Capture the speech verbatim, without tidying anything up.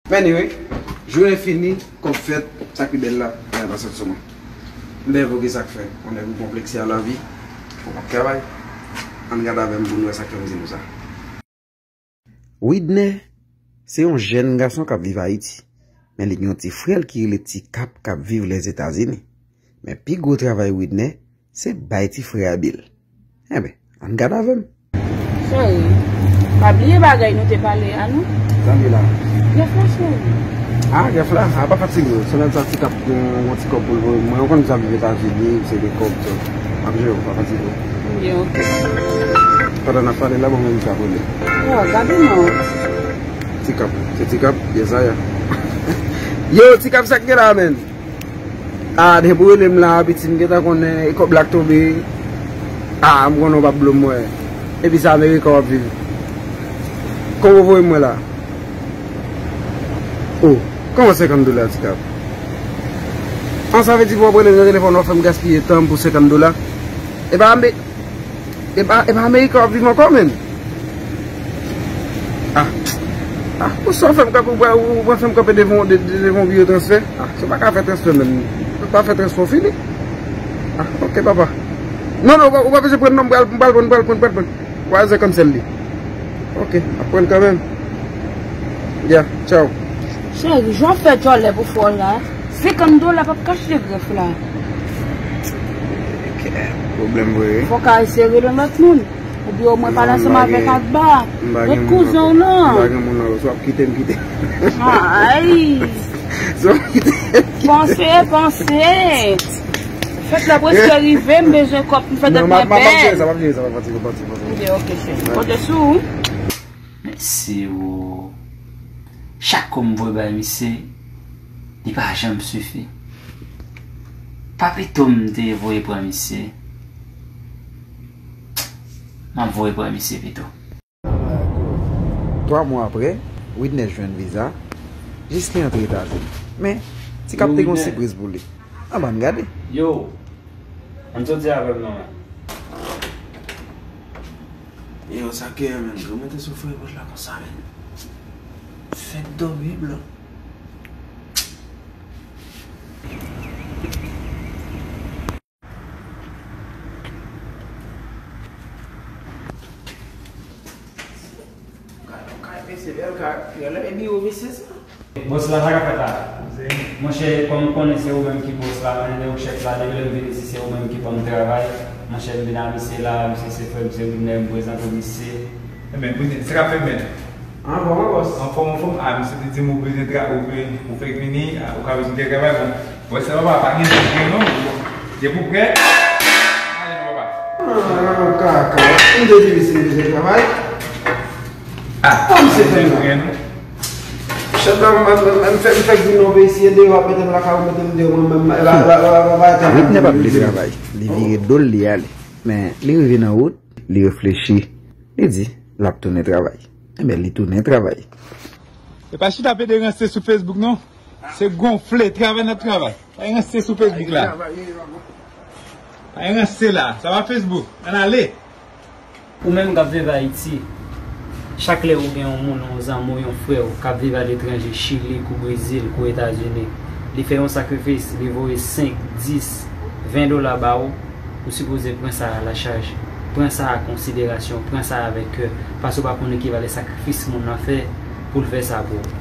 Men anyway, jounen fini, kòb fèt, sa ki bèl la, bagay pa sot sou mwen. M byen evoke sa k fè, on nèg ou konplekse a lavi, fò w ap travay. Ann gade avè m pou n wè sa k fè m di nou sa. Widner se yon jèn gason k ap viv Ayiti, men li gen yon ti frè l ki rele Ti Kap k ap viv Lèzetazini. Men pi gwo travay Widner se bay ti frè a bil. Enben, ann gade avè m. Cheri, pa bliye bagay nou te pale a non. Tande la. Grèf la, cheri. Ah, grèf la, a pa fatige w. Semèn sa Ti Kap gen yon ti kòb pou l voye mwen. Ou konn m sa viv Etazini, se de kòb, so. M ap jere w, pa fatige w. Byen, ok. Pandan n ap pale la, bon, men m sa pou li. Oh, gade non. Ti Kap, se Ti Kap, yes, I am. Yo, Ti Kap, sa k gen la, menn? Ah, depi w rele m la, piti, m gentan konnen e kòb la k tonbe. Ah, m konnen w p ap blo m, mwen. Epi se Amerika w ap viv. Kòman w voye mwen la? Oh, kòman senkant dola, Ti Kap? An, sa vle di pou w ap rele m nan telefòn, w ap fè m gaspiye tan m pou senkant dola? E pa Ame-, e pa, e pa Amerika w ap viv ankò, menn? Ah. Ah, pou sa w fè m kanpe, ou pral, ou pral fè m kanpe devan, de-, de-, devan yon biwo transfè? Ah, si w pa ka fè transfè, menn, ou pa fè transfè, w fini. Ah, ok, papa. Non, non, ou pa, ou pa bezwen pran non, m pral, m pral pran, m pral pran, m pral pran. Wazè cancel li. Ok, ap pran kanmenm. Ya, tchaw. Cheri, jan w fè djòlè pou frè w la, senkant dola p ap ka achte grèf la. Pwoblèm vre, wi. Fòk a eseye rele yon lòt moun. Oubyen omwen pale ansanm avèk Agba. Lòt kouzen w lan. M pa gen moun nan, si w ap kite m, kite. Ay! Si w ap kite m, kite. Panse, panse. Fèt la prèske rive, m bezwen kòb pou m fè tèt mwen bèl. Non, m ap, m ap jere sa, m ap jere sa, pa fatige, pa fatige, pa fatige. Byen, ok, cheri. Konte sou ou. Mèsi, o. Chak kou m voye bay misye, li pa janm sifi. Pa pito m te voye pran misye? M ap voye pran misye pito. Twa mwa apre, Widner jwenn viza, jis li antre Etazini. Men, Ti Kap te gen yon sipriz pou li. Ann, ann gade. Yo, ann soti avè m non, men. Yo, sa k ye, menn? Granmoun te sou fè wòch la konsa, menn. Fèt dòmi blan. Kay, kay, mesye, bèl kay. Yo, lè e biwo mesye sa. Bòs la, sa k ap fèt la? Monchè, kòm m konnen se ou menm ki bòs la, men lè ou chèf la, depi lè m vin isit, se ou menm ki ban m travay. Monchè, m vin a misye la, misye se frè m, se Widner, m prezante w misye. Ebyen, Widner, sa k ap fèt, menn? Anfòm, wi, bòs. Anfòm, anfòm. Ah, misye te di m ou bezwen tra-, ou vle, ou fèk vini, ah, ou ka bezwen travay, bon. Bòs, sa papa, pa gen, pa gen, non. Depi w prè, ale non, papa. Ah, kaka. M te di misye m bezwen travay. Ah, misye fè m la. Chèf la, m, m, m, m fè, m fèk vin nan peyi, si e deyò ap mete m lakay ou, mete m deyò, mwen menm, e pa, e pa, e pa, e pa, e pa, e pa. Widner pa vle travay. Li vire do l, li ale. Men, li rive nan wout, li reflechi. Li di, l ap tounen travay. Enben, li tounen travay. E pa chita pede ranse sou Facebook, non. Se gonfle, travay n ap travay. Pa ranse sou Facebook la. Pa ranse la. Sa pa Facebook. Ann ale. Ou menm k ap viv Ayiti, chak lè ou gen yon moun, yon zanmi w, yon frè w k ap viv aletranje, Chili, kou Brezil, kou Etazini, li fè yon sakrifis, li voye senk, dis, ven dola ba ou, ou sipoze pran sa a la chaj. Pran sa a konsiderasyon, pran sa a avèk kè, paske ou pa konnen ki valè sakrifis moun nan fè pou l fè sa pou ou.